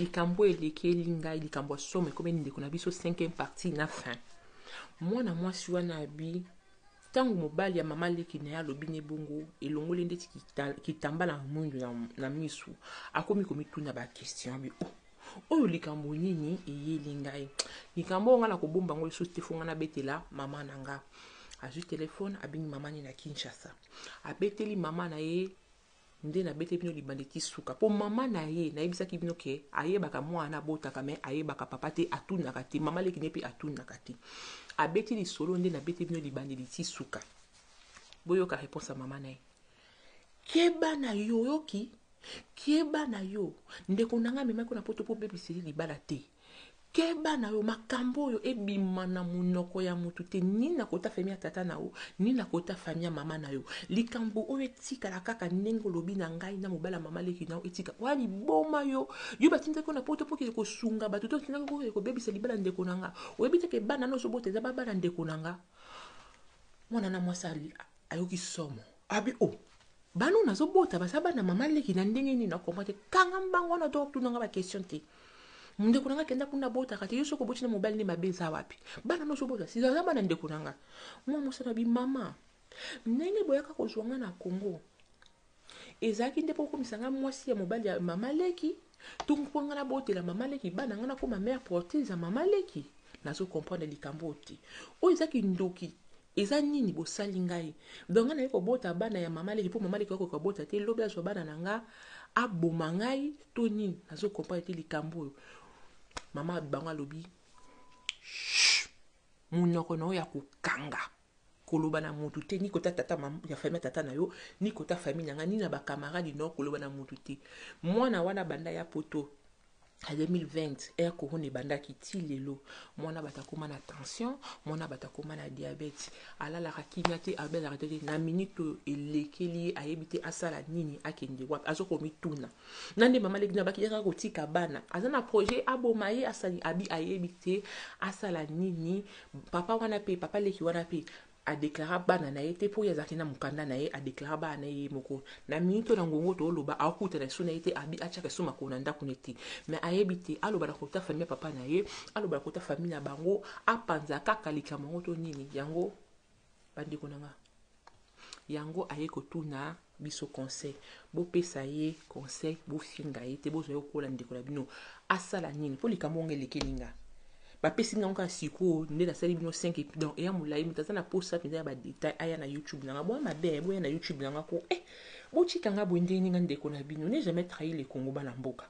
Likambo elekeli ngai, likambo ya somo ekomeli ndeko na biso, cinquième partie na fin. Mwana mwasi wana abi ntango mobali ya mama leki na ye alobi ne bongo, elongoli ndeti kitambala mwindu na misu, akomi komituna baquestion. Abi: "Oh, oyo likambo nini eyeli ngai? Likambo oyo ngai na kobomba yango lisusu te, faut ngai nabetela mama na nga." Azwi telefone, abengi mama ne na Kinshasa, abeteli mama na ye. Nde nabeteli bino libanda eti suka, mpo mama na ye nayebisaki bino ke ayebaka mwana abotaka, mais ayebaka papa te, atunaka te, mama leki ne mpe atunaka te. Abeti lisolo, nde nabeteli bino libandeli ti suka. Boyoka réponse ya mama na ye: "Keba na yo, oyoki? Keba na yo, ndeko na ngai amemaki na Poto mpo obebiseli libala te. Keba na yo, makambo oyo ebima na monoko ya motu te, ni na kota famille ya tata na yo, ni na kota famille ya mama na yo. Likambo oyo etikala kaka ndenge olobi na ngai na mobali ya mama leki na yo. Etika oya liboma yo. Yo batindaki yo na Poto mpo okende kosunga bato to otindaki okende kobebisa libala ndeko na nga? Oyebi te ke bana nyonso obota eza babana ndeko na nga?" Mwana na mwasi ayoki somo, abi: "O oh, bana oyo nazobota baza bana mama leki na ndenge nini? Nakomba te. Kanga mbango wana, to tunanga baquestion te. Ndeko na nga kenda kuna, abotaka te. Yo soki oboti na mobali nde mabe eza wapi? Bana nyonso obota si aza bana ndeko na nga." Mwa mwasi na bi: "Mama, ndenge boyaka kozwa nga na Congo, ezalaki nde mpo okomisa nga mwasi ya mobali ya mama leki, to mpo nga nabotela mama leki bana, nga nakoma mère porteuse ya mama leki? Nazocomprendre likambo oyo te. Oyo eza kindoki, eza nini bosali ngai? Donc nga naye kobota bana ya mama leki mpo mama leki akoka kobota te, lobi azwa bana na nga aboma ngai to nini? Nazocomprendre te likambo oyo." Mama bango alobi: "Monoko na oyo ya kokanga, koloba na mutu te, ni kota tata ya famille ya tata na yo, ni kota famille na ngai, ni na bacamarade na yo, koloba na mutu te." Mwana wana banda ya Poto ya 2020, ère corona ebandaki, ti lelo mwana bato akóma na tension, mwana bato akóma na diabète, alalaka kimia te, abelaka te. Na minute oyo elekeli ye, ayebi te asala nini, akende wapi, azokomituna na nde mama leki na baki yaka kotika bana, aza na projet aboma ye, asali abi, ayebi te asala nini. Papa wana mpe, papa leki wana mpe adéclara bana na ye te, mpo oyo azalaki na mokanda na ye, adéclara bana na ye moko. Na minute na ngongo tooloba, akutana esu na ye te, abi atiaka esu makolo na ndako ne te, mais ayebi te aloba na kota famille ya papa na ye, aloba na kota famille na bango, apanza kaka likambo yango to nini yango. Bandeko na nga, yango aye kotuna biso conseil. Bopesa ye conseil, bofinga ye te, bozwa ye kokola ndeko na bino. Asala nini mpo likambo yango elekeli nga? Bapesi nga kaka sikoyo nde nasali bino 5, donc eya molai. Moto aza na posa mpenza ya badetail, aya na YouTube na nga. Boya mabe, boya na YouTube na nga ko. Botika nga boye ndenge nga ndeko na bino. Ne jamais trahi le Congo, bana mboka.